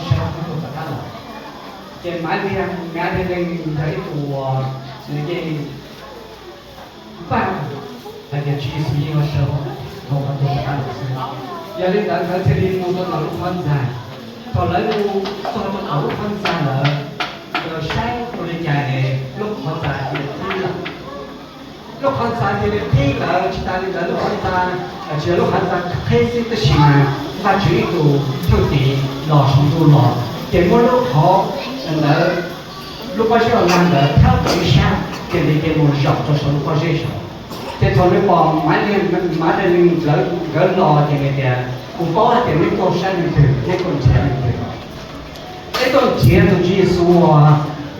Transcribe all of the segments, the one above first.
sawv hauv qhov tuag rov qab los. Ces Maiv Liag, Maiv Liag yog ib tug uas nws yeej npaj hais tias Tswv Yexus yeej yuav sawv hauv qhov tuag rov qab los xwb. Yog li ntawd nkawd thiaj li mus rau tom lub qhov ntxa. Thaum lawv mus txog rau tom lub qhov ntxa lawm, nkawd saib ua li cas es lub qhov ntxa cia li qhib lawm. Lub qhov ntxa cia li qhib lawm, tsis tas li ntawd lub qhov ntxa, tsis yog lub qhov ntxa qhib xwb tab sis mas Vajtswv ib tug thwj tim los saum ntuj los, ces muab lub qhov ntawd, lub pob zeb lag ntawd thawb ib sab, ces nws cia li mus zaum rau saum lub pob zeb saud. Ces thaum nws pom Maiv Liag, Maiv Liag nkawd los ces nws tias, kuv paub hais tias neb tuaj saib leej twg, neb tuaj nrhiav leej twg. Neb tuaj nrhiav tus Tswv Yexus uas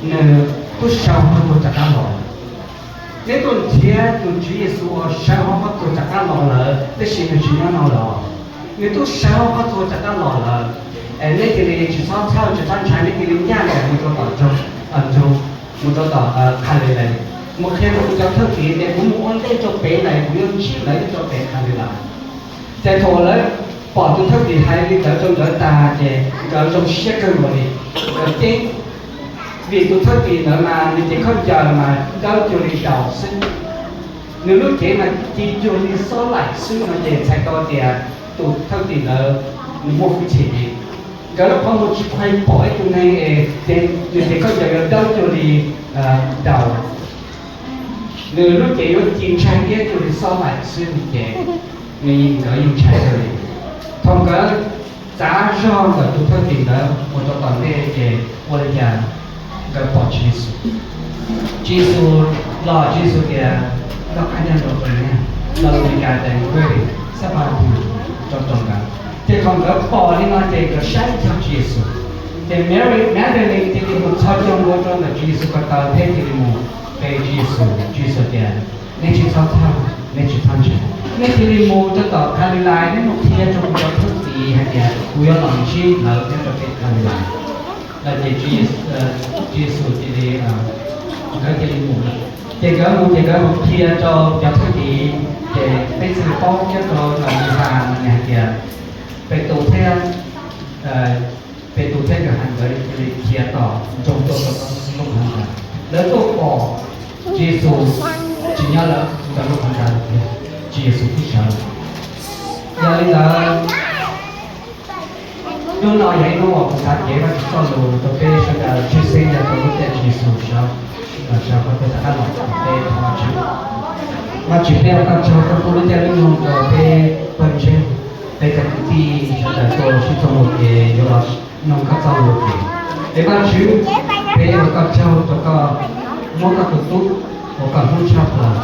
nws twb sawv hauv qhov tuag rov qab los. Neb tuaj nrhiav tus Tswv Yexus uas sawv hauv qhov tuag rov qab los lawm, tab sis nws tsis nyob no lawm. Nws twb sawv hauv qhov tuag rov qab los lawm. Es neb cia li tsis txhob txhawj, tsis txhob ntshai, neb cia li ncaj nraim mus rau tom nroog, mus rau tom Kalilais, mus qhia rau kuv cov thwj tim tias kuv mus ua ntej rau pem lawm, kuv yuav ntsib lawv nyob rau pem Kalilais. Ces thaum lawv pom tus thwj tim hais li ntawd rau nkawd tas ces nkawd zoo siab kawg nkaus li, nkawd ceeb. Vim tus thwj tim ntawd mas nws cev khaub ncaws mas dawb cuag li daus xwb, nws lub cev mas ci cuag li xob laim xwb no ces txhais tau tias tus thwj tim ntawd nws muaj hwj chim li. Nkawd lub qhov muag tsis tau pom ib tug neeg es nws cev khaub ncaws yuav dawb cuag li daus, nws lub cev yuav ci ntshai iab cuag li xob laim xwb no ces nws, nkawd yeej ntshai kawg li. Thaum nkawd txav zog ntawm tus thwj tim ntawd mus rau tom ntej ces ua li cas nkawd pom Tswv Yexus. Tswv Yexus los, Tswv Yexus tias, koj qab ncaj nraud rau niag, los Meskas tias inquiry, xab pas rau rau nkawd. Ces thaum nkawd pom li no ces nkawd saib txog Tswv Yexus. Ces Mary Magdalene cia li mus txhos caug ntua rau ntawm Tswv Yexus ko taw thiab cia li mus pe Tswv Yexus. Tswv Yexus tias, nej tsis txhob txhawj, nej tsis txhob ntshai, nej cia li mus rau tom Kalilais, nej mus qhia rau kuv cov thwj tim hais tias kuv yuav los ntsib lawv nyob rau pem Kalilais. Lawm ces Tswv Yexus cia li, nkawd cia li mus. Ces nkawd mus ces nkawd mus qhia rau cov thwj tim, ces peb thiaj li paub nyob rau ntawm Lukas no nws hais tias Petus thiab, Petus thiab Yauhas nkawd cia li khiav tom nroog tuaj rau lub qhov ntxa. Lawv tuaj pom Tswv Yexus tsis nyob lawm ntawm lub qhov ntxa lawm thiab, Tswv Yexus twb sawv lawm. Yog li ntawd, hnub no yog ib hnub uas kuv xav cev Vajtswv txoj lus rau peb sawv daws tshwj xeeb yog rau lub caij Tswv Yexus sawv, sawv qhov twg rov qab los rau peb thov Vajtswv. Vajtswv, peb ua koj tsaug koj pub lub caij lub nyoog rau peb pawg ntseeg, peb cov kwv tij sawv daws tuaj sib txuas ua ke yuav los mloog koj txoj lus ces, es Vajtswv, peb ua koj tsaug rau koj muab koj tus tub uas koj hlub tshaj plaws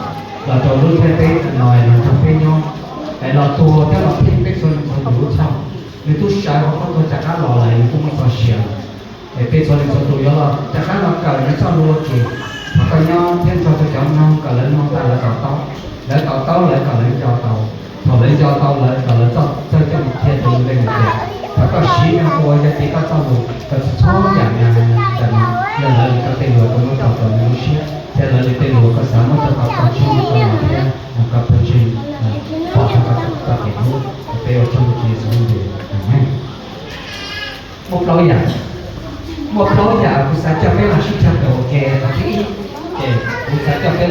los rau lub ntiaj teb no los nrog peb nyob, es los tuag thiab los pheej peb txhua leej txhua tus lub txhoj. Nws twb sawv hauv qhov tuag rov qab los lawm, nws kuj muaj txoj sia lawm. Es peb txhua leej txhua tus yuav los rov qab los kawm nws txoj lus ua ke. Thov koj nyob thiab nrog rau cov mloog kom lawv mloog tau lawv to taub, lawv to taub lawv kom lawv nco tau, thaum lawv nco tau lawv kom lawv txawj coj mus qhia rau lwm leej lwm tus. Thov koj siv nws ua yog ces koj txoj lus kom txhua txhua yam ntawm no yog lawv li koj tej lus koj muab tso rau nws lub siab thiab lawv li tej lus koj xav muab rau koj pawg ntseeg tau los thiab koj pawg ntseeg pom tau koj kev hlub. Peb ua tsaug Tswv Yexus lub npe, amees. Muaj plaub yam, muaj plaub yam kuv xav coj peb los sib cog kawm ua ke. Qhov thib ib, ces kuv xav coj peb